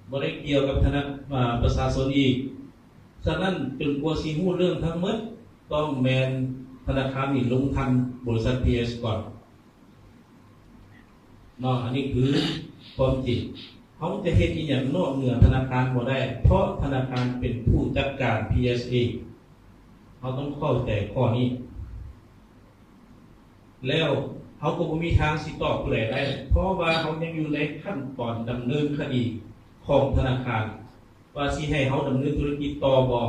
ບໍ່ໄດ້ກ່ຽວກັບທະນະ ອາ ປະຊາຊົນອີກ. ສະນັ້ນ, ຈົນກວ່າຊິຮູ້ເລື່ອງທັງໝົດ, ຕ້ອງແມ່ນທະນາຄານນີ້ລົງທັນບໍລິສັດ ພີເອັສ ກ່ອນ. ເນາະ, ອັນນີ້ຄືຄວາມຈິງ. ເຮົາຈະເຮັດອີ່ຫຍັງນອກເໜືອທະນາຄານບໍ່ໄດ້, ເພາະທະນາຄານເປັນຜູ້ຈັດການ ພີເອັສ ເອງ. ເຮົາຕ້ອງເຂົ້າໃຈຂໍ້ນີ້. ແລ້ວເຮົາກໍບໍ່ມີທາງຊິຕອບຜູ້ໃດໄດ້, ເພາະວ່າເຮົາຍັງຢູ່ໃນຂັ້ນຕອນດຳເນີນຄະດີຂອງທະນາຄານ ວ່າຊິໃຫ້ເຮົາດຳເນີນທຸລະກິດຕໍ່ບໍ່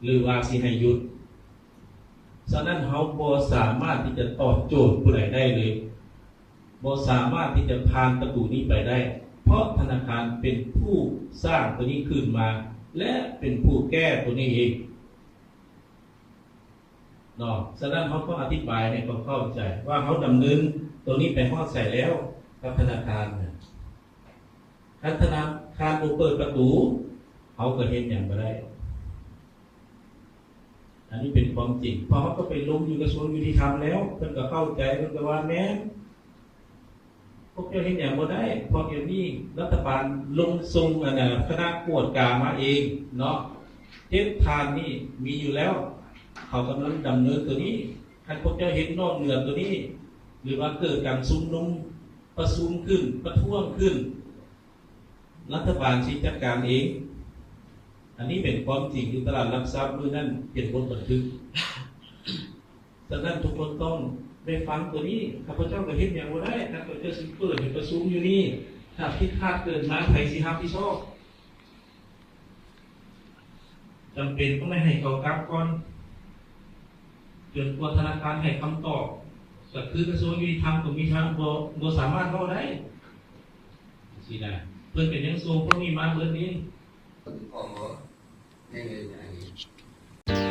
ຫຼືວ່າຊິໃຫ້ຢຸດ. ສະນັ້ນເຮົາບໍ່ສາມາດທີ່ຈະຕອບໂຈດຜູ້ໃດໄດ້ເລີຍ, ບໍ່ສາມາດທີ່ຈະຜ່ານປະຕູນີ້ໄປໄດ້, ເພາະທະນາຄານເປັນຜູ້ສ້າງຕົວນີ້ຂຶ້ນມາ ແລະ ເປັນຜູ້ແກ້ຕົວນີ້ເອງ. ເນາະ, ສະນັ້ນເຮົາຕ້ອງອະທິບາຍໃຫ້ເຂົາເຂົ້າໃຈວ່າເຮົາດຳເນີນຕົວນີ້ໄປຮອດໃສແລ້ວກັບທະນາຄານນະ. ຄັນທະນາຄານບໍ່ເປີດປະຕູ, ເຮົາກໍເຮັດຫຍັງບໍ່ໄດ້. ອັນນີ້ເປັນຄວາມຈິງ, ເພາະເຮົາກໍໄປລົງຢູ່ກະຊວງຍຸຕິທຳແລ້ວ, ເພິ່ນກໍເຂົ້າໃຈ, ເພິ່ນກໍວ່າແມ່ນ. ພວກເຈົ້າເຮັດຫຍັງບໍ່ໄດ້, ເພາະດຽວນີ້ລັດຖະບານລົງສົ່ງ ອັນນ່າ ຄະນະກວດກາມາເອງເນາະ. ເຈັດທ່ານນີ້ມີຢູ່ແລ້ວ, ເຂົາກຳລັງດຳເນີນຕົວນີ້. ຄັນພວກເຈົ້າເຮັດນອກເໜືອຕົວນີ້ ຫຼືວ່າເກີດການຊຸມນຸມ, ປະຊຸມຂຶ້ນ, ປະທ້ວງຂຶ້ນ, ລັດຖະບານຊິຈັດການເອງ. ອັນນີ້ເປັນຄວາມຈິງຢູ່ຕະຫຼາດຫຼັກຊັບມື້ນັ້ນ, ເປັນບົດບັນທຶກ. ສະນັ້ນທຸກຄົນຕ້ອງໄດ້ຟັງຕົວນີ້. ຂ້າພະເຈົ້າກໍເຮັດຫຍັງບໍ່ໄດ້, ຂ້າພະເຈົ້າຊິເປີດໃຫ້ປະຊຸມຢູ່ນີ້. ຖ້າຜິດພາດເກີດມາ, ໃຜຊິຮັບຜິດຊອບ? ຈຳເປັນຕ້ອງໄດ້ໃຫ້ເຂົາກັບກ່ອນ, ຈົນກວ່າທະນາຄານໃຫ້ຄຳຕອບ. ກໍຄືກະຊວງຍຸຕິທຳກໍມີທາງ ບໍ່ ບໍ່ສາມາດເວົ້າໄດ້ຊີ້ນະ. ເພິ່ນກໍຍັງສົ່ງພວກນີ້ມາເບິດນີ້. ພ້ອມບໍ່? ແມ່ນເລີຍ.